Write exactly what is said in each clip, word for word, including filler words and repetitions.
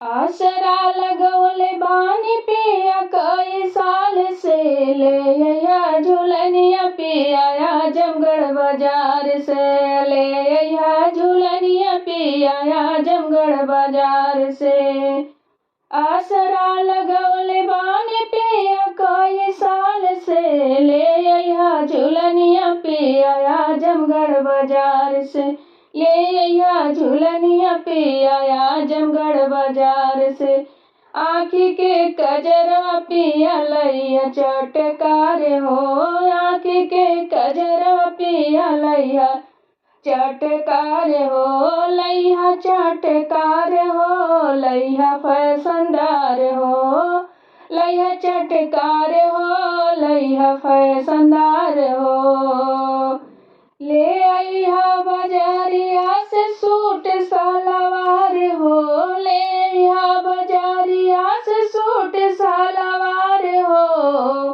आसरा लगौले बानी पिया कई साल से, ले अइहा झुलनिया पिया आजमगढ़ बाजार से, ले अइहा झुलनिया पिया आजमगढ़ बाजार से। आसरा लगौले बानी पिया कई साल से, ले अइहा झुलनिया पिया आजमगढ़ बाजार से, ले अइहा झुलनिया पिया आजमगढ़ बाजार से। आँखी के कजरवा पिया लइहा चटकार हो, आँखी के कजरवा पिया लइहा चटकार हो, लइहा चटकार हो, लइहा फैशनदार हो, लइहा चटकार हो, लइहा फैशनदार हो। ले अइहा बजरिया से सूट सलवार हो, ले अइहा बजरिया से सूट सलवार हो।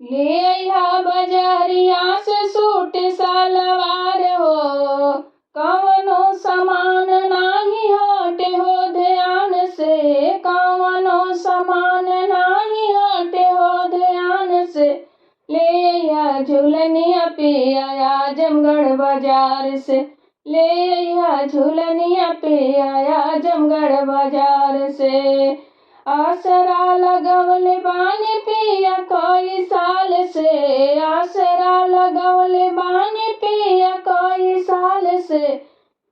ले अइहा बजरिया से सूट सलवार हो, कवनो सामान नाही हटे हो ध्यान से, कवनो सामान नाही हटे हो ध्यान से। ले अइहा झुलनिया पिया आजमगढ़ बाजार से, ले अइहा झुलनिया पिया आजमगढ़ बाजार से। आसरा लगौले बानी पिया कई साल से, आसरा लगौले बानी पिया कई साल से।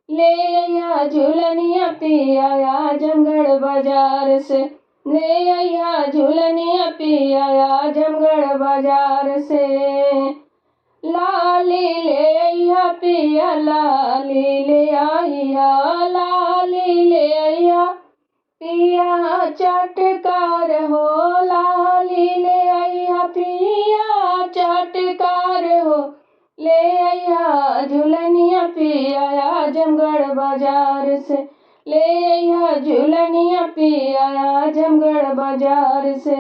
ले अइहा झुलनिया पिया आजमगढ़ बाजार से, ले अइहा झुलनिया पिया आजमगढ़ बाजार से। लाली ले अइहा पिया, लाली ले अइहा, लाली ले अइहा पिया चटकार हो, लाली ले अइहा पिया चटकार हो। ले अइहा झुलनिया पिया आजमगढ़ बाजार से, ले अइहा झुलनिया पिया आजमगढ़ बाजार से।